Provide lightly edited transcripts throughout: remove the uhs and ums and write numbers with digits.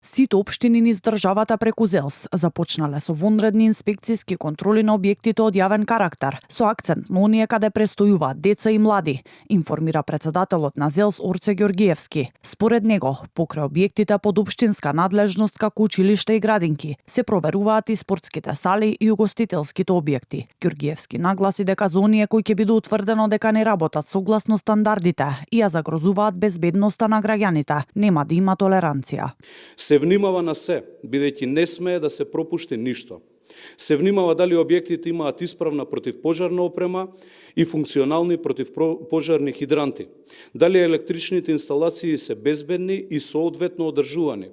Сите општини низ државата преку ЗЕЛС започнале со вонредни инспекцијски контроли на објектите од јавен карактер, со акцент на оние каде престојуваат деца и млади, информира председателот на ЗЕЛС Орце Ѓоргиевски. Според него, покрај објектите под општинска надлежност како училишта и градинки, се проверуваат и спортските сали и угостителските објекти. Ѓоргиевски нагласи дека за оние кои ќе биде утврдено дека не работат согласно стандардите и ја загрозуваат безбедноста на граѓаните, нема да има толеранција. Се внимава на се, бидејќи не смее да се пропушти ништо. Се внимава дали објектите имаат исправна противпожарна опрема и функционални противпожарни хидранти. Дали електричните инсталации се безбедни и соодветно одржувани.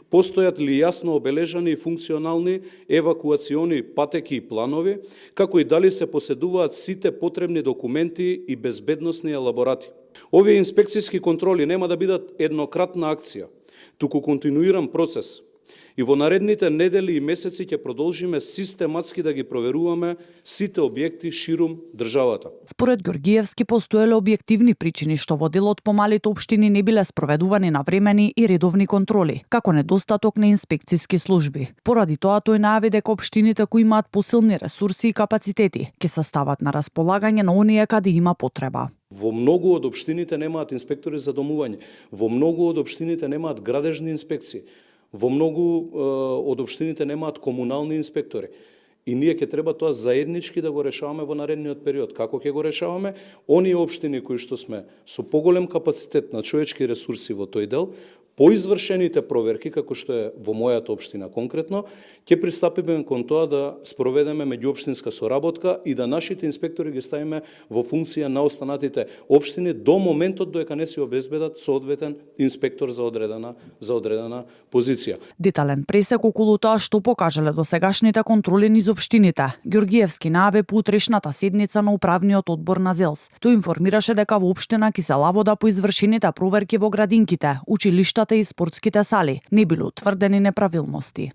Постојат ли јасно обележани и функционални евакуациони патеки и планови, како и дали се поседуваат сите потребни документи и безбедносни елаборати. Овие инспекцијски контроли нема да бидат еднократна акција, туку континуиран процес. И во наредните недели и месеци ќе продолжиме систематски да ги проверуваме сите објекти ширум државата. Според Ѓоргиевски постоеле објективни причини што во дел од помалите општини не биле спроведувани навремени и редовни контроли, како недостаток на инспекцијски служби. Поради тоа тој најави дека општините кои имаат посилни ресурси и капацитети ќе се стават на располагање на оние каде има потреба. Во многу од општините немаат инспектори за домување, во многу од општините немаат градежни инспекции. Во многу од општините немаат комунални инспектори. И ние ќе треба тоа заеднички да го решаваме во наредниот период. Како ќе го решаваме? Оние општини кои што сме со поголем капацитет на човечки ресурси во тој дел, по извршените проверки, како што е во мојата општина конкретно, ќе пристапиме кон тоа да спроведеме меѓуопштинска соработка и да нашите инспектори ги ставиме во функција на останатите општини до моментот додека не се обезбедат соодветен инспектор за одредена позиција. Детален пресек околу тоа што покажале досегашните контроли низ општините. Ѓоргиевски најави по утрешната седница на управниот одбор на ЗЕЛС. Тој информираше дека во општина Киселавода по извршените проверки во градинките, училишта и спортските сали не биле утврдени неправилности.